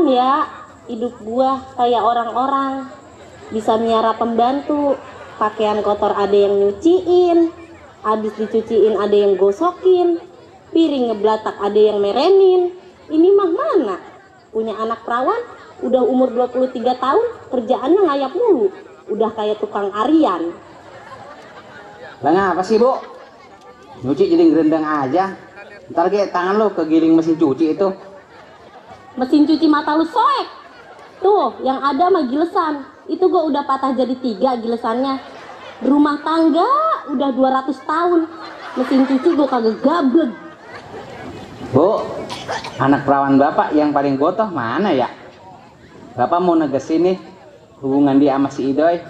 ya, hidup gua kayak orang-orang. Bisa miara pembantu, pakaian kotor ada yang nyuciin, habis dicuciin ada yang gosokin, piring ngeblatak ada yang merenin. Ini mah mana? Punya anak perawan, udah umur 23 tahun, kerjaannya ngayap mulu. Udah kayak tukang arian. Lah ngapa sih, Bu? Nyuci jadi ngerendang aja. Ntar kayak tangan lo kegiling mesin cuci itu. Mesin cuci mata lu soek. Tuh, yang ada mah gilesan. Itu gua udah patah jadi 3 gilesannya. Berumah tangga udah 200 tahun. Mesin cuci gua kagak gablek. Bu, anak perawan Bapak yang paling gotoh mana ya? Bapak mau negesin nih hubungan dia sama si Idoy.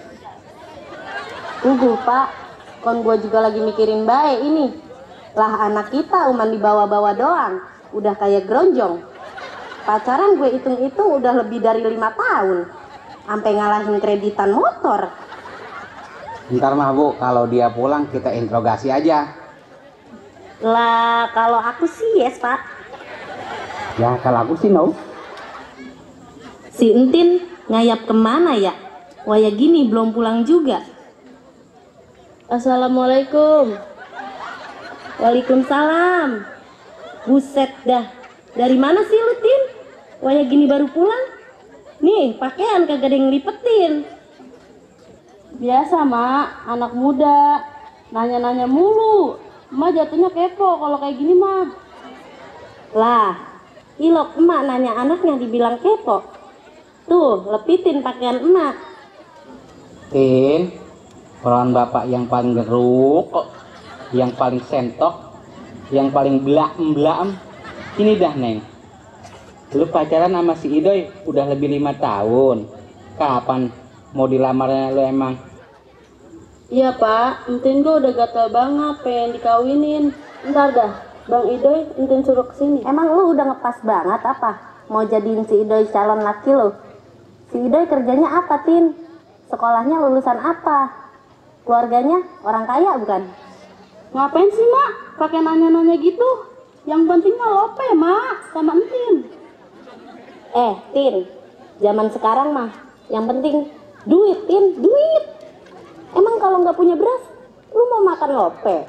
Tunggu, Pak. Kon gua juga lagi mikirin baik ini. Lah anak kita uman dibawa-bawa doang. Udah kayak geronjong. Pacaran gue hitung-hitung udah lebih dari 5 tahun. Sampai ngalahin kreditan motor. Ntar mah Bu, kalau dia pulang kita interogasi aja. Lah kalau aku sih yes, Pak. Ya kalau aku sih no. Si Entin ngayap kemana ya? Waya gini belum pulang juga. Assalamualaikum. Waalaikumsalam. Buset dah. Dari mana sih lu, Tin? Waya gini baru pulang? Nih, pakaian kagak ada yang lipetin. Biasa, Mak. Anak muda. Nanya-nanya mulu. Emak jatuhnya kepo kalau kayak gini mah. Lah, ilok emak nanya anaknya dibilang kepo. Tuh, lepitin pakaian emak. Tin, perawan Bapak yang paling geruk, yang paling sentok, yang paling blaem. Ini dah, Neng. Lu pacaran sama si Idoy udah lebih 5 tahun. Kapan mau dilamarnya lu emang? Iya, Pak. Entin gue udah gatel banget pengen dikawinin. Ntar dah, Bang Idoy Entin suruh kesini. Emang lu udah ngepas banget apa? Mau jadiin si Idoy calon laki lu? Si Idoy kerjanya apa, Tin? Sekolahnya lulusan apa? Keluarganya orang kaya bukan? Ngapain sih, Mak? Pakai nanya-nanya gitu? Yang penting mah lope, Mak, sama Entin. Tin, zaman sekarang mah yang penting duit, Tin, duit. Emang kalau nggak punya beras, lu mau makan lope?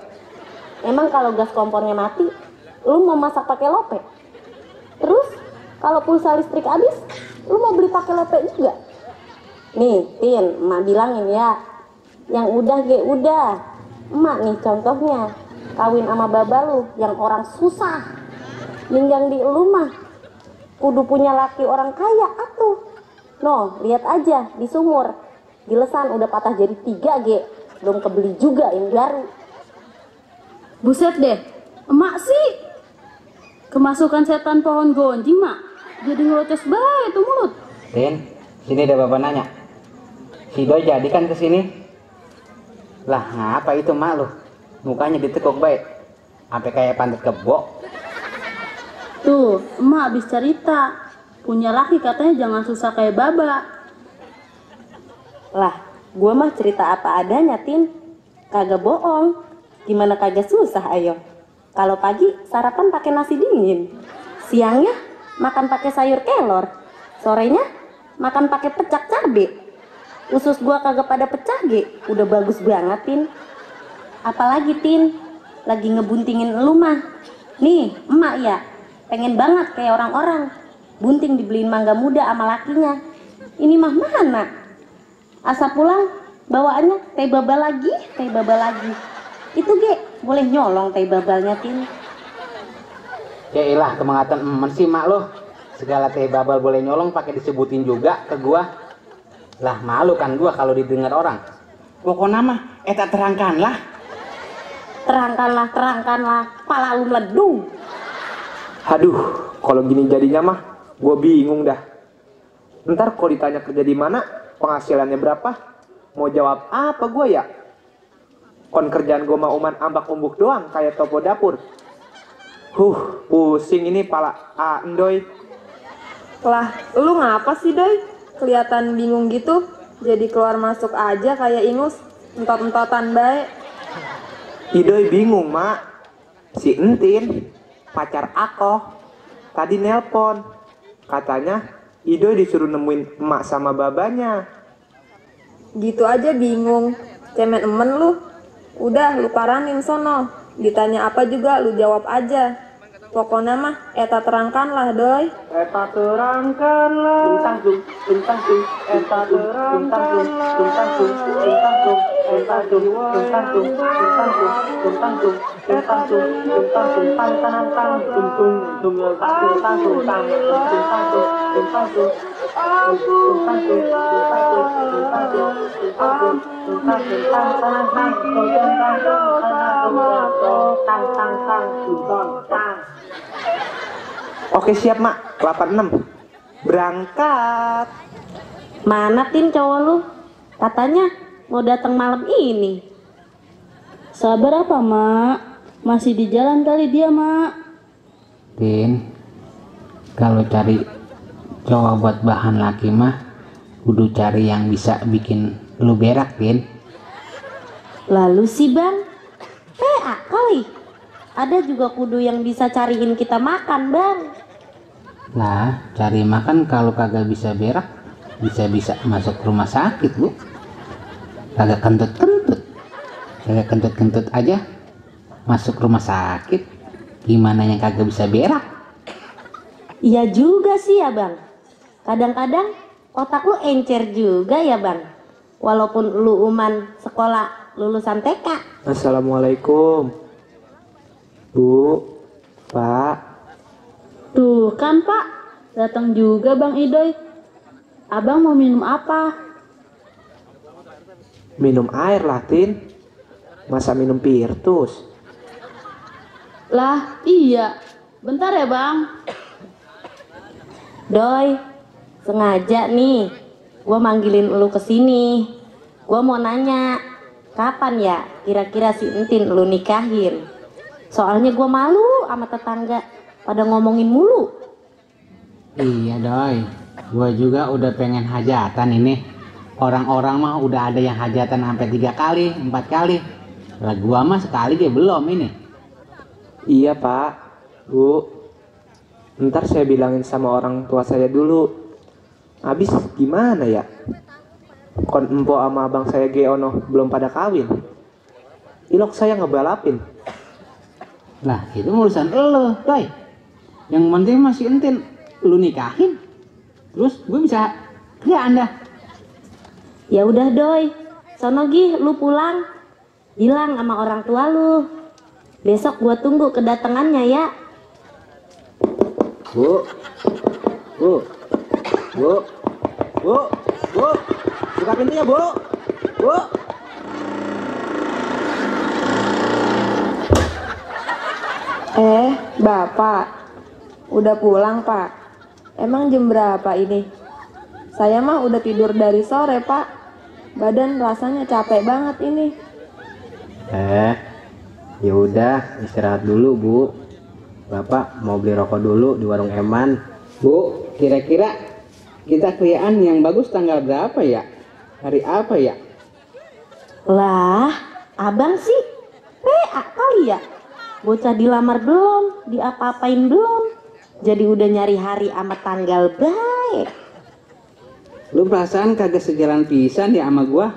Emang kalau gas kompornya mati, lu mau masak pakai lope? Terus kalau pulsa listrik habis, lu mau beli pakai lope juga? Nih, Tin, emak bilangin ya, yang udah ge udah. Emak nih contohnya, kawin sama baba lu yang orang susah. Minggang di lu mah kudu punya laki orang kaya atuh. No, lihat aja di sumur. Gilesan udah patah jadi 3 ge. Belum kebeli juga yang baru. Buset deh, emak sih kemasukan setan pohon gonjing, Mak. Jadi ngeloces bae tuh mulut. Tin, sini ada Bapak nanya. Si Idoy jadi kan kesini? Lah ngapa itu mak lu? Mukanya ditekuk baik. Sampai kayak pantat kebo. Tuh, emak habis cerita. Punya laki katanya jangan susah kayak baba. Lah, gua mah cerita apa adanya, Tin. Kagak bohong. Gimana kagak susah, ayo. Kalau pagi sarapan pakai nasi dingin. Siangnya makan pakai sayur kelor. Sorenya makan pakai pecak cabe. Usus gua kagak pada pecah ge. Udah bagus banget, Tin. Apalagi, Tin, lagi ngebuntingin elu mah. Nih, emak ya, pengen banget kayak orang-orang. Bunting dibeliin mangga muda sama lakinya. Ini mah mana? Asa pulang bawaannya teh babal lagi, teh babal lagi. Itu ge boleh nyolong teh babalnya, Tin. Ya ilah, kemangatan emen sih mak lo. Segala teh babal boleh nyolong pakai disebutin juga ke gua. Lah malu kan gua kalau didengar orang. Pokoknya mah eta terangkanlah. Terangkanlah, pala lu meledung. Aduh, kalau gini jadinya mah gue bingung dah. Ntar kalau ditanya kerja di mana, penghasilannya berapa, mau jawab apa gue ya? Kon kerjaan gue mah uman ambak umbuk doang kayak topo dapur. Pusing ini pala Endoy. Lah, lu ngapa sih, Doy? Kelihatan bingung gitu. Jadi keluar masuk aja kayak ingus, entot-entotan baik. Idoy bingung, mak. Si Entin, pacar aku, tadi nelpon. Katanya Idoy disuruh nemuin emak sama babanya. Gitu aja bingung. Cemen emen lu. Udah lu paranin sono. Ditanya apa juga lu jawab aja. Pokoknya mah eta terangkanlah doi. Eta terangkanlah. Eta Oke siap mak, 86 berangkat. Mana Tin cowok lu? Katanya mau datang malam ini. Sabar apa mak? Masih di jalan kali dia mak. Tin, kalau cari cowok buat bahan laki mah kudu cari yang bisa bikin lu berak, Tin. Lalu sih bang, PA kali. Ada juga kudu yang bisa cariin kita makan bang. Lah, cari makan kalau kagak bisa berak, bisa-bisa masuk rumah sakit, Bu. Kagak kentut-kentut. Kagak kentut-kentut aja masuk rumah sakit. Gimana yang kagak bisa berak? Iya juga sih ya bang. Kadang-kadang otak lu encer juga ya bang. Walaupun lu uman sekolah lulusan TK. Assalamualaikum Bu, Pak. Tuh kan pak, datang juga bang Idoy. Abang mau minum apa? Minum air lah Tin. Masa minum Pirtus? Lah iya, bentar ya bang. Doi, sengaja nih gua manggilin lu kesini. Gua mau nanya, kapan ya kira-kira si Entin lu nikahin? Soalnya gua malu sama tetangga pada ngomongin mulu. Iya doi, gua juga udah pengen hajatan ini. Orang-orang mah udah ada yang hajatan sampai 3 kali, 4 kali. Lah gua mah sekali dia belum ini. Iya Pak, Bu. Ntar saya bilangin sama orang tua saya dulu. Abis gimana ya? Kon empo sama abang saya Geono belum pada kawin. Ilok saya ngebalapin. Lah itu urusan elo, doi. Yang penting masih Entin lu nikahin. Terus gue bisa kerja Anda. Ya udah doi, sono Gi, lu pulang. Bilang sama orang tua lu. Besok gua tunggu kedatangannya ya. Bu. Bu. Bu. Bu. Bu. Buka pintunya, Bu. Bu. Bapak. Udah pulang, Pak. Emang jam berapa ini? Saya mah udah tidur dari sore, Pak. Badan rasanya capek banget ini. Ya udah istirahat dulu Bu. Bapak mau beli rokok dulu di warung Eman. Bu, kira-kira kita kriaan yang bagus tanggal berapa ya? Hari apa ya? Lah, abang sih PA kali ya. Bocah dilamar belum, diapa-apain belum. Jadi udah nyari hari sama tanggal baik. Lu perasaan kagak sejalan pisan ya sama gua?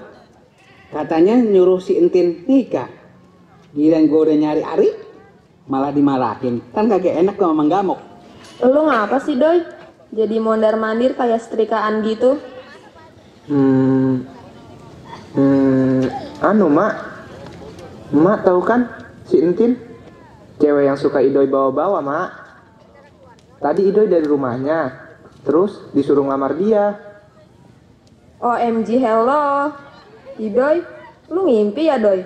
Katanya nyuruh si Entin nikah. Giliran gua udah nyari hari, malah dimarahin. Kan kagak enak sama Mang Gamuk. Lu ngapa sih, Doi? Jadi mondar-mandir kayak setrikaan gitu? Mak. Mak tahu kan si Entin? Cewek yang suka Idoy bawa-bawa, Mak. Tadi Idoy dari rumahnya, terus disuruh ngelamar dia. OMG hello. Doi, lu ngimpi ya, Doi?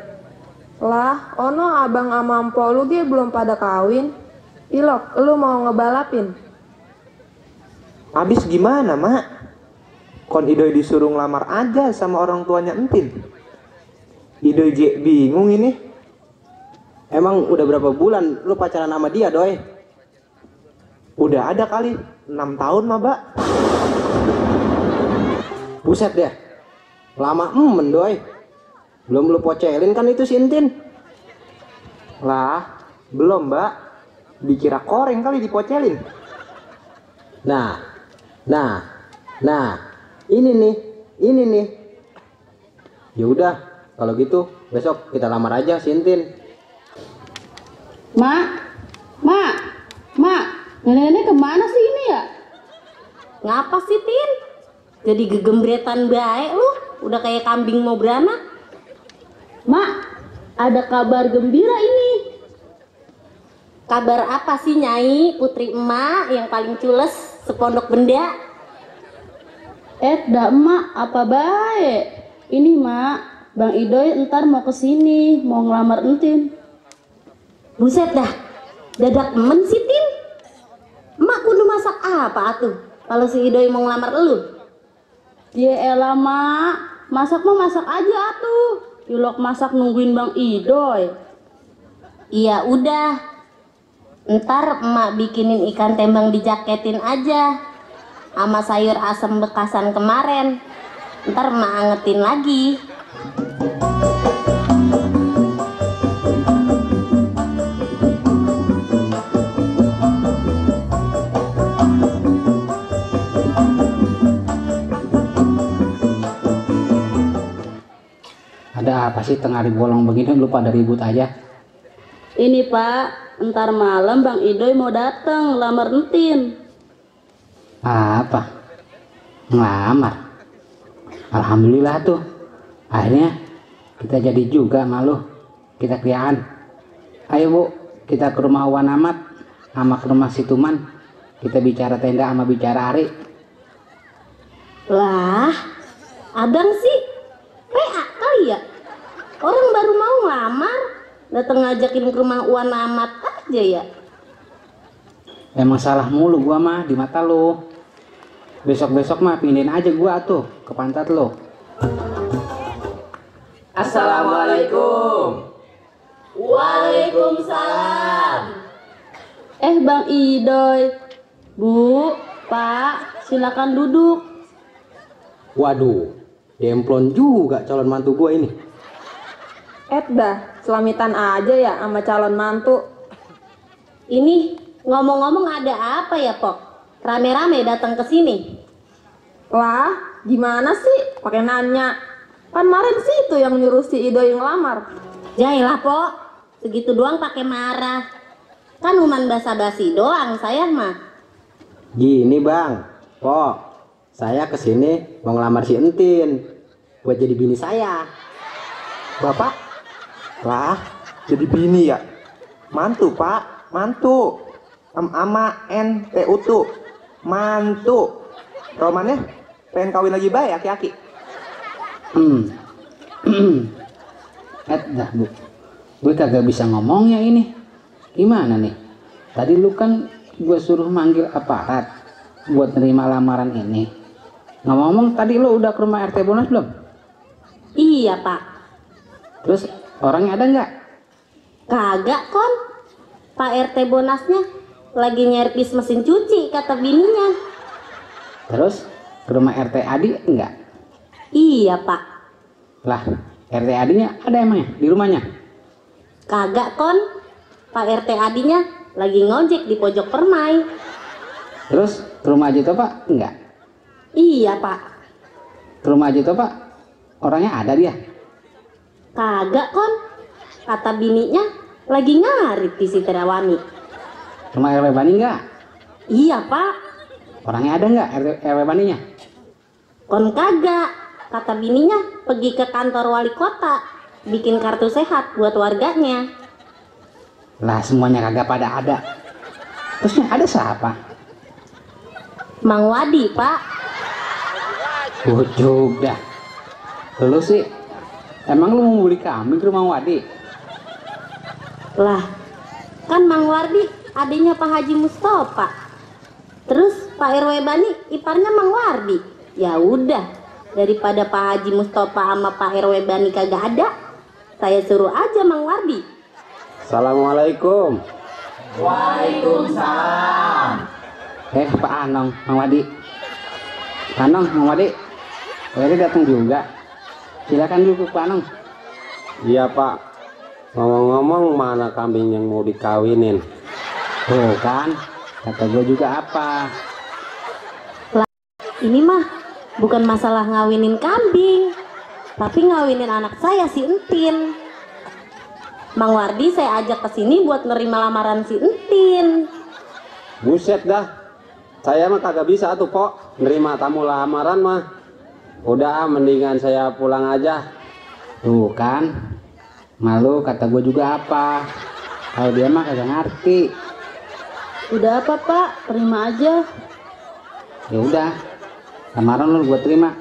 Lah, ono abang ama empo lu ge belum pada kawin. Ilok, lu mau ngebalapin? Abis gimana, Mak? Kon Idoy disuruh ngelamar aja sama orang tuanya Entin. Idoy bingung ini. Emang udah berapa bulan lu pacaran sama dia, Doi? Udah ada kali 6 tahun, Mbak. Buset deh. Lama Doi. Belum lu pocelin kan itu si Entin? Lah, belum, Mbak. Dikira koreng kali dipocelin. Nah, Nah, ini nih. Ya udah, kalau gitu besok kita lamar aja si Entin. Mak, nenek kemana sih ini ya? Ngapa sih, Tin? Jadi gegembretan baik lu, udah kayak kambing mau beranak. Mak, ada kabar gembira ini. Kabar apa sih, Nyai? Putri emak yang paling cules sepondok benda. Dah emak, apa baik? Ini mak, Bang Idoy ntar mau kesini, mau ngelamar Entin. Buset dah, dadak emen sih, Tin. Emak kudu masak apa atuh kalau si Idoy mau ngelamar elu? Ya elah mak, masak mah masak aja atuh. Yulok masak nungguin Bang Idoy. Iya udah, ntar emak bikinin ikan tembang dijaketin aja sama sayur asem bekasan kemarin. Ntar emak angetin lagi. Ada apa sih tengah hari bolong begini lu pada ribut aja? Ini pak, ntar malam Bang Idoy mau datang lamar Entin. Apa? Ngelamar? Alhamdulillah tuh, akhirnya kita jadi juga malu. Kita kriaan. Ayo bu, kita ke rumah Wan Amat sama ke rumah si Tuman. Kita bicara tenda sama bicara Ari. Lah, abang sih PA kali ya? Orang baru mau ngelamar, dateng ngajakin ke rumah Wan Amat aja ya. Emang salah mulu gua mah di mata lu. Besok-besok mah pindahin aja gua tuh ke pantat lu. Assalamualaikum. Waalaikumsalam. Bang Idoy, Bu, Pak, silakan duduk. Waduh, demplon juga calon mantu gua ini. Dah, selamitan aja ya sama calon mantu. Ini ngomong-ngomong ada apa ya, Pok? Rame-rame datang ke sini. Lah, gimana sih? Pakai nanya. Kan kemarin sih itu yang nyuruh si Idoy ngelamar. Jailah, Pok. Segitu doang pakai marah. Kan cuman basa-basi doang saya mah. Gini bang, Pok, saya kesini mau ngelamar si Entin buat jadi bini saya. Bapak? Lah, jadi bini ya? Mantu pak, mantu. Ama NTU tuh, mantu. Romannya pengen kawin lagi baik aki-aki. Dah bu, gue kagak bisa ngomongnya ini. Gimana nih? Tadi lu kan gue suruh manggil aparat buat nerima lamaran ini. Ngomong-ngomong tadi lu udah ke rumah RT Bonas belum? Iya, Pak. Terus orangnya ada nggak? Kagak, Kon. Pak RT Bonasnya lagi nyerpis mesin cuci, kata bininya. Terus ke rumah RT Adi enggak? Iya, Pak. Lah, RT Adinya ada emangnya di rumahnya? Kagak, Kon. Pak RT Adinya lagi ngojek di pojok permai. Terus ke rumah Haji Topa enggak? Iya, Pak. Ke rumah Haji Topa orangnya ada dia? Kagak, Kon. Kata bininya lagi ngarit di Siterawani. Rumah RW Bani enggak? Iya, Pak. Orangnya ada enggak RW Baninya? Kon kagak. Kata bininya pergi ke kantor wali kota bikin kartu sehat buat warganya. Lah semuanya kagak pada ada. Terusnya ada siapa? Mang Wadi, Pak. Bujuk dah. Lu sih emang lu mau beli kambing ke rumah Wadi? Lah, kan Mang Wardi adiknya Pak Haji Mustofa. Terus Pak RW Bani iparnya Mang Wardi. Ya udah, daripada Pak Haji Mustofa sama Pak RW Bani kagak ada, saya suruh aja Mang Wardi. Assalamualaikum. Waalaikumsalam. Pak Anong, Mang Wadi. Anong, Mang Wadi. Wadi datang juga. Silakan dulu Pak Anong. Iya pak. Ngomong-ngomong mana kambing yang mau dikawinin? Tuh kan, kata gue juga apa? ini mah bukan masalah ngawinin kambing, tapi ngawinin anak saya si Entin. Bang Wardi saya ajak ke sini buat nerima lamaran si Entin. Buset dah. Saya mah kagak bisa tuh, Pok. Nerima tamu lamaran mah. Udah, mendingan saya pulang aja. Tuh kan, malu kata gue juga apa. Kalau dia mah kagak ngerti. Udah apa Pak, terima aja. Ya udah, lamaran lu gue terima.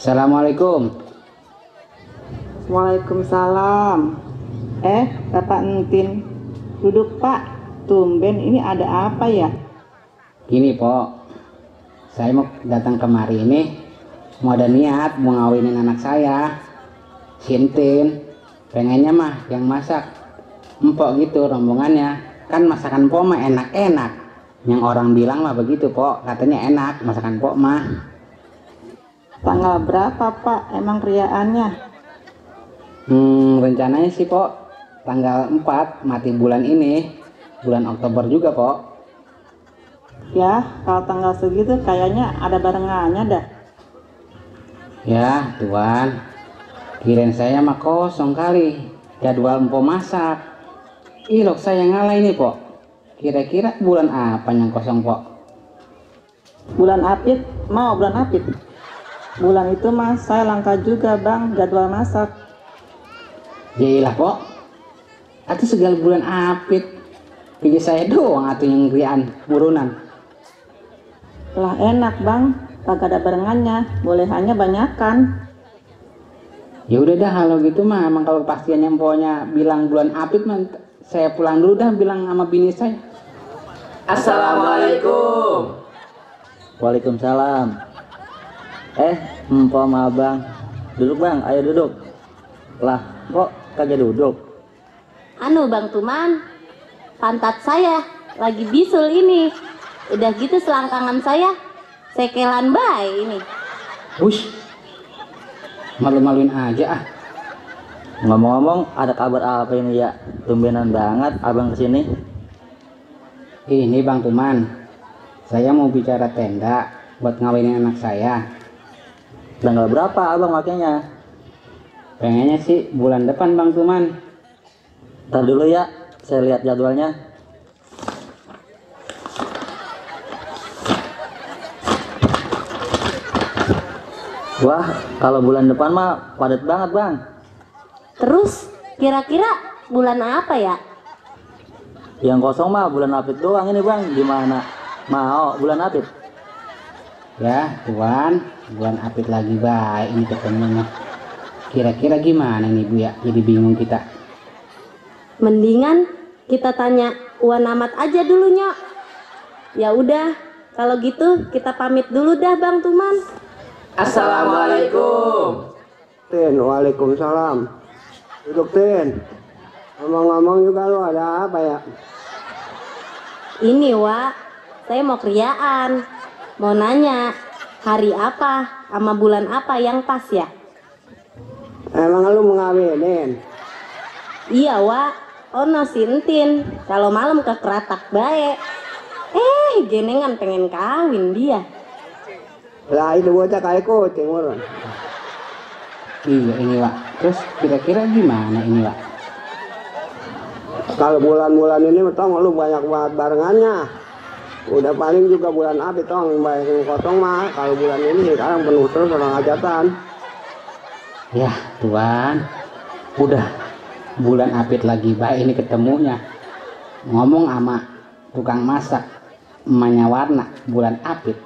Assalamualaikum. Waalaikumsalam. Bapak Entin. Duduk Pak. Tumben ini ada apa ya? Gini Pok, saya mau datang kemari ini mau ada niat mau ngawinin anak saya, Sintin. Pengennya mah yang masak empok gitu rombongannya. Kan masakan Pok mah enak-enak. Yang orang bilang mah begitu Pok, katanya enak masakan Pok mah. Tanggal berapa Pak emang riaannya? Rencananya sih Pok tanggal 4 mati bulan ini, bulan Oktober juga Pok. Ya kalau tanggal segitu kayaknya ada barengannya dah. Ya Tuan, kirain saya mah kosong kali jadwal empok masak. Ilok saya ngalah ini Pok. Kira-kira bulan apa yang kosong Pok? Bulan Apit, mau bulan Apit. Bulan itu mah saya langka juga Bang jadwal masak. Yaelah Pok, atuh segala bulan Apit pilih saya doang atuh yang riaan murunan. Lah enak Bang, kagak ada barengannya, boleh hanya banyakan. Ya udah dah kalau gitu mah emang kalau pastiannya empoknya bilang bulan Apit mah saya pulang dulu dah bilang sama bini saya. Assalamualaikum. Waalaikumsalam. Empok sama abang. Duduk Bang, ayo duduk. Lah, kok kagak duduk? Anu Bang Tuman, pantat saya lagi bisul ini. Udah gitu selangkangan saya sekelan bae ini. Wush, malu-maluin aja ah. Ngomong-ngomong, ada kabar apa ini ya? Tumbenan banget abang kesini. Ini Bang Tuman, saya mau bicara tenda buat ngawinin anak saya. Tanggal berapa abang makanya? Pengennya sih bulan depan Bang Tuman. Ntar dulu ya, saya lihat jadwalnya. Wah, kalau bulan depan mah padat banget Bang. Terus kira-kira bulan apa ya? Yang kosong mah bulan Apit doang ini Bang. Gimana? Mau bulan Apit? Ya Tuan, bulan Apit lagi baik ini ketemunya. Kira-kira gimana nih Bu ya? Jadi bingung kita. Mendingan kita tanya Wan Amat aja dulu Nyok. Ya udah, kalau gitu kita pamit dulu dah Bang Tuman. Assalamualaikum. Tin, waalaikumsalam. Duduk Tin. Ngomong-ngomong juga lu ada apa ya? Ini Wak, saya mau kriaan. Mau nanya, hari apa sama bulan apa yang pas ya? Emang lu mau ngawinin? Iya Wak, ono si Entin kalau malam ke Keratak bae. Genengan pengen kawin dia. Lah itu bocah kayak kucing urun. Iya ini Wak. Terus kira-kira gimana ini Wak? Kalau bulan-bulan ini tong lu banyak banget barengannya. Udah paling juga bulan Apit tong banyak yang kosong mah. Kalau bulan ini sekarang penuh terus orang hajatan. Ya Tuan, udah bulan Apit lagi baik ini ketemunya. Ngomong sama tukang masak emaknya Warna bulan Apit,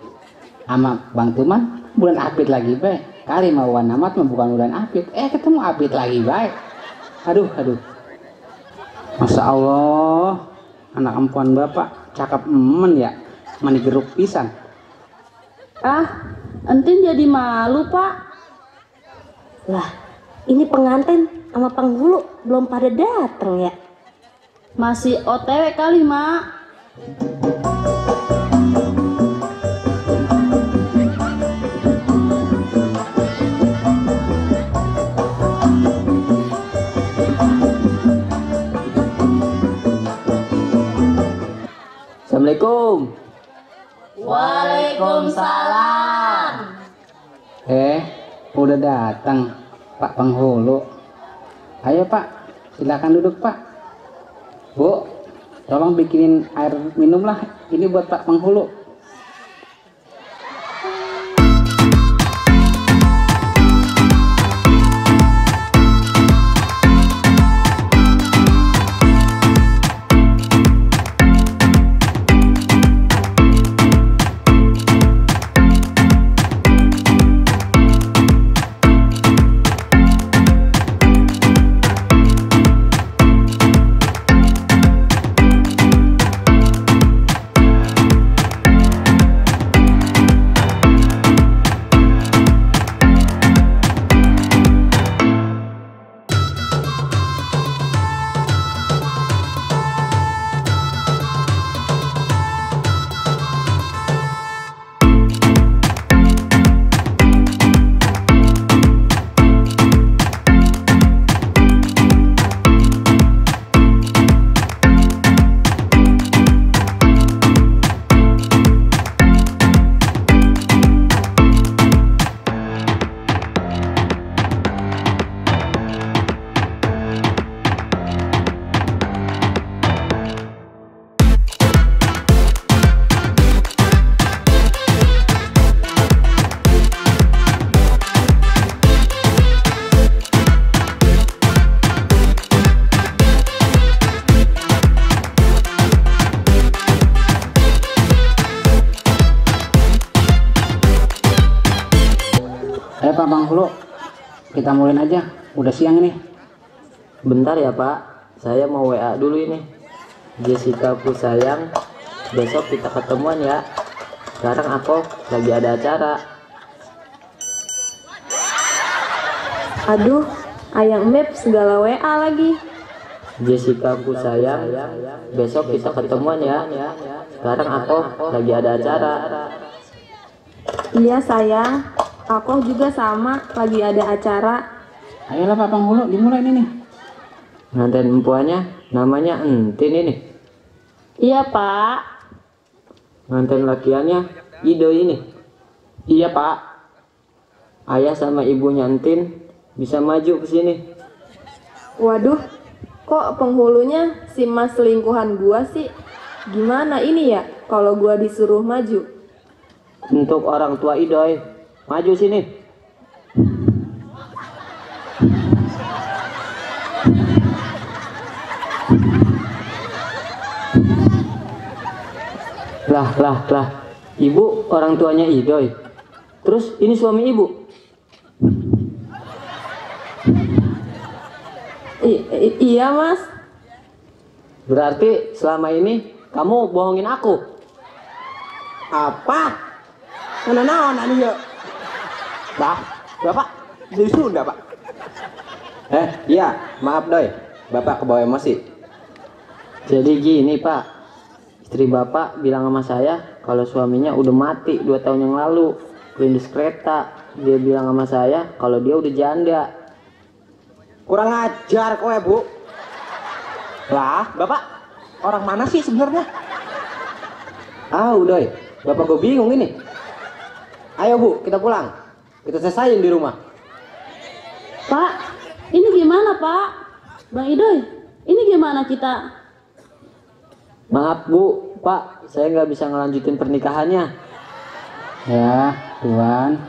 sama Bang Tuman bulan Apit lagi baik. Kali mau Wan Amat mah bukan bulan Apit, ketemu Apit lagi baik. Aduh, Masya Allah, anak empuan bapak cakep emen ya, mani geruk pisan. Entin jadi malu Pak. Lah, ini pengantin sama penghulu belum pada dateng ya? Masih OTW kali Mak. Assalamualaikum. Waalaikumsalam. Udah datang Pak Penghulu. Ayo Pak, silakan duduk Pak. Bu, tolong bikinin air minum lah. Ini buat Pak Penghulu. Pak Penghulu, kita mulai aja. Udah siang ini. Bentar ya Pak, saya mau WA dulu ini. Jessica ku sayang, besok kita ketemuan ya. Sekarang aku lagi ada acara. Aduh, ayang map segala WA lagi. Jessica ku sayang, besok kita ketemuan ya. Sekarang aku lagi ada acara. Iya sayang, aku juga sama lagi ada acara. Ayolah Pak Penghulu, dimulai ini nih. Nganten empuannya namanya Entin ini. Iya Pak. Nganten lakiannya Ido ini. Iya Pak. Ayah sama ibunya Entin bisa maju ke sini. Waduh, kok penghulunya si mas selingkuhan gua sih? Gimana ini ya kalau gua disuruh maju? Untuk orang tua Idoy, maju sini. Lah, ibu orang tuanya Idoy. Terus ini suami ibu. Iya mas. Berarti selama ini kamu bohongin aku. Apa? Naon anu ya? Bah, Bapak dari Sunda, Pak. Iya, maaf Doy, Bapak kebawa emosi. Jadi gini Pak, istri Bapak bilang sama saya kalau suaminya udah mati 2 tahun yang lalu, kelindes kereta. Dia bilang sama saya kalau dia udah janda. Kurang ajar kowe, Bu. Lah, Bapak orang mana sih sebenarnya? Doy, Bapak gue bingung ini. Ayo Bu, kita pulang. Kita selesain di rumah. Pak, ini gimana Pak? Bang Idoy, ini gimana kita? Maaf Bu, Pak, saya nggak bisa ngelanjutin pernikahannya. Ya, Tuan.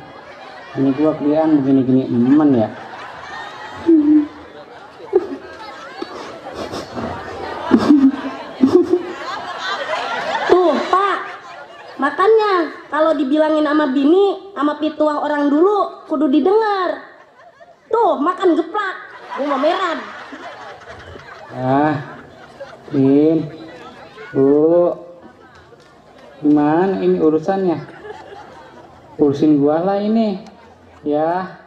Ini gua kalian begini-gini emen ya. Tuh Pak, makanya kalau dibilangin sama bini, sama pituah orang dulu, kudu didengar. Tuh, makan geplak, gua mau meran. Tim, Bu, gimana ini urusannya? Urusin gua lah ini, ya.